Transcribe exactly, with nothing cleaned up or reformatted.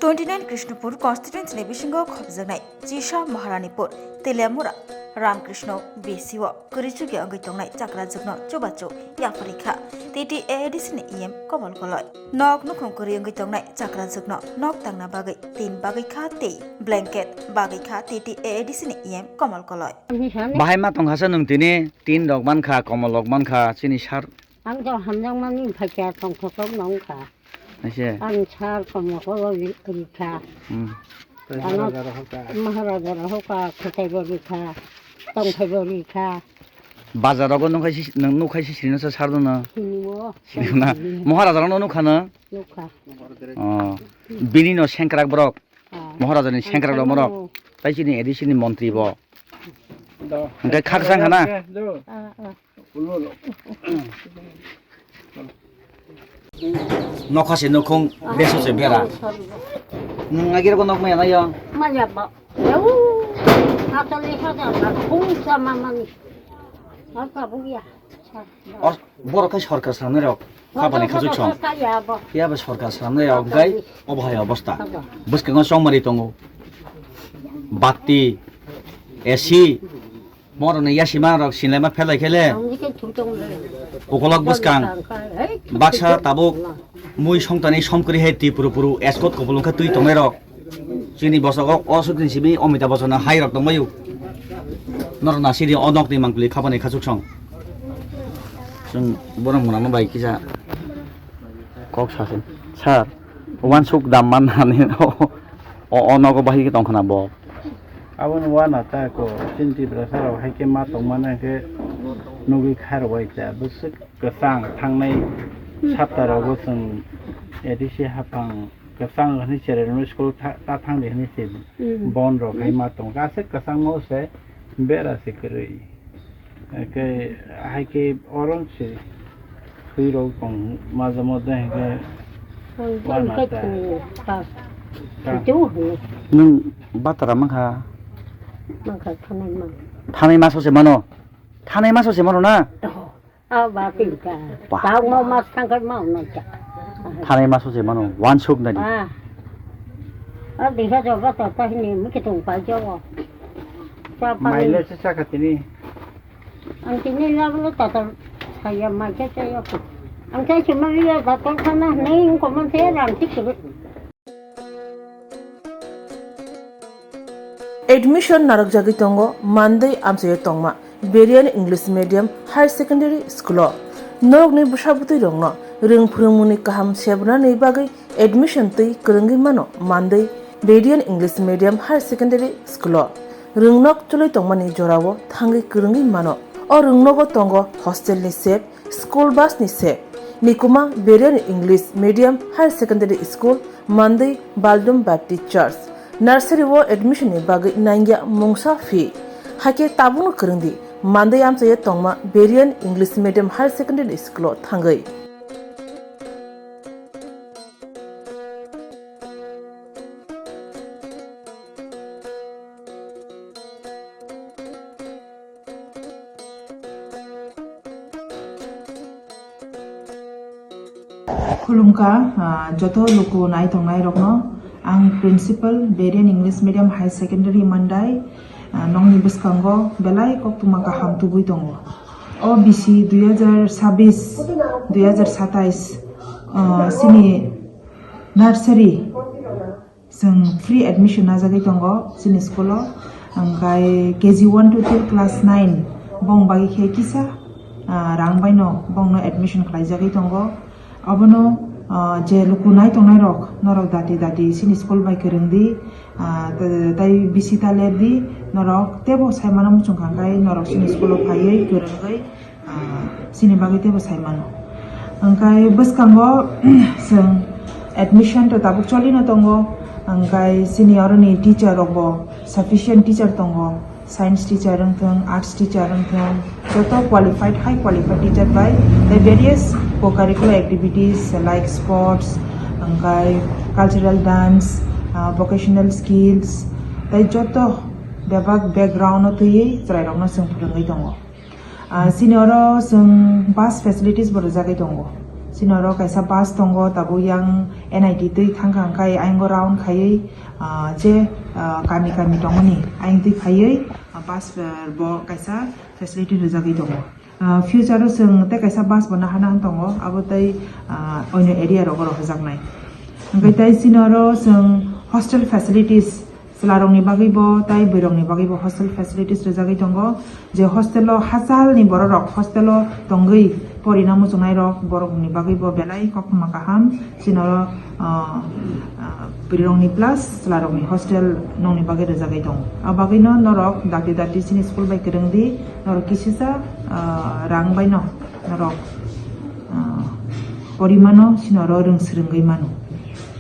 Twenty nine Krishnapur constituency ni bisingo khopjaknai Chisa Maharanipur Teliamura Ramkrishna B C o kwrwi chukya wngwi tongnai chakrajwkno chubachu yapharikha T T A A D C ni E M Komol Koloi. Nok nukhung kwrwi wngwi tongnai chakrajwkno nok tangna bagwi tin bagwi kha tei blanket bagwi kha T T A A D C ni E M Komol Koloi. Bahai ma tongkhasa nwng tini tin rok mankha, komol rok mankha, chini sar. Ang to hamjakmani phaikya tongthok rok nongkha. Aise. Ang sar komol koloi rikha. Hmm. Ano Maharaja rok hoka, khwtai bo rikha, tongthai bo rikha. Bazar rogo nukhaisi, nung nukhaisi sirino sa sar dono. Sini o. Sini na. Maharaja rokno nukha no? Nukha. Oh. Bini no sengkrak borok. Ah. Maharaja ni sengkrak rok borok. Tai chini A D C ni montri bo. Hingke khaksa hana. Ah, ah. Nokha se nukhung beso se bera. Nung agir ko nok maya na yo. Maya ba. Yau. Atali sada ba. Khung sama mani. Apa bu ya? O, borok khe sorkar swnamnai rok. Khapani khachuk song. Phiya ba sorkar swnamnai rok hwnkhe obo hai obostha. Bwskango chongmari tongo. Batti, A C, borokni yasima rok sinlaima phelai khe le. Ukolok bwskang. Baksa tabuk mui songtani somkri hai twi puru puru eskot kopulung khe twi tongnai rok. Chini bosok o, o sukni simi Amitabh Bachchan hai rok tongbaio. Norok na sidi o nok ni mangpili khapani khachuk song. Chwng borok mwnama bai kisa kok sasin. Sir, wansuk dam man hani o, o, o nogo bahai tong khna bo. Aboni wana ta ko chini Tiprasa rok hai khe ma tong mano khe nugwi kha rwai ta bwswk kwchang thangnai sapta rogo chwng A D C haphang kwchang hwnwi cherermani school ta thang di hwnwi se bon rok hai ma tongo. Aswk kwchangma se bera se kwrwi. Khe hai khe oron se thwi rok tong majamo de hai khe. Nwng batara mankha? Mankha thanai man. Thanai maso se mano? Thanai maso se mano na? Oh. Ah, ba, tin ka. Ba. Tao mau mas tang kai mau nai ka. Thanai maso se mano, wansuk nai di. Ah. Ah, di ha jo ba ta ta ni mi ke tung pa jo. Sa pa. Mai le se sa ka tini. Ang tini la lo ta ta saya mai ke saya ko. Ang kai cuma liya ba ta kana nei ko man se ram tik ke. Admission narwkjagwi tongo Mandwi amchaio tongma Berian English Medium Higher Secondary School o. Norokni bwsa bwtwi rokno rwng phwrwngmungni kaham sebranani bagwi admission twi kwrwngwi mano Mandwi Berian English Medium Higher Secondary School o. Rwngnok chwlwi tongmani jorao thangwi kwrwngwi mano. O rwngnogo tongo hostel ni sep, school bus ni sep. Nikuma Berian English Medium Higher Secondary School, Mandwi Baldum Baptist Church. Nursery o admission ni bagwi nangya mungsa fee. Hakhe tabukno kwrwng di, Mandwi amchaio tongma Berian English Medium Higher Secondary School o thangwi. Khulumkha, ah, joto luku nai tongnai rokno. Ang Principal, Berian English Medium High Secondary Mandai, ah, nokni bwskango belai koktwma kaham tubui tongo. O bisi dui hajar sabis, dui hajar satais, ah, sini nursery chwng free admission najagwi tongo chini school o, hwnkhe K G one to till class nine bong bagwi khe kisa, ah, rang baino bongno admission khlaijagwi tongo. Obono, ah, je luku nai tongnai rok, norok dati dati chini school bai kwrwng di, ah, tei bisi ta ler di, norok tebo sai mano muchung kha, hwnkhe norok chini school o phaiwi kwrwngwi, ah, chini bagwi teibo sai mano. Hwnkhe bwskango chwng admission to tabuk cholino tongo, hwnkhe chini oroni teacher rokbo sufficient teacher tongo, science teacher wngthwng, arts teacher wngthwng, joto qualified, high qualified teacher bai tei various co-curricular activities like sports, hwnkhe cultural dance, ah, vocational skills tei joto bebak background no twiwi chwrairokno chwng phwrwngwi tongo. Ah, chini oro chwng bus facilities bo rwjagwi tongo. Chini oro kaisa bus tongo, tabuk yang N I T twi thangkha hwnkhe ayang round khaiwi, ah, je, ah, kami kami tongmani ayang twi phaiwi, ah, bus, ah, bo kaisa facility rwjagwi tongo. Ah, future o chwng tei kaisa bus bo nahana tongo, abo tei, ah, onyo area rogo rohorjaknai. Hwnkhe tei chini oro chwng hostel facilities, chwlarokni bagwi bo tei bwrwirokni bagwi bo hostel facilities rwjagwi tongo, je hostel o hachalni bororok hostel o tongwi porina muchungnai rok, borokni bagwi bo belai koktwma kaham. Chini oro, ah, ah, bwrwirokni plus chwlarokni hostel nokni bagwi rwjagwi tongo. Abo bagwino norok dakti dakti chini school bai kwrwng di, norok kisisa, ah, rang baino norok, ah, porimano, chini oro rwng swrwngwi mano.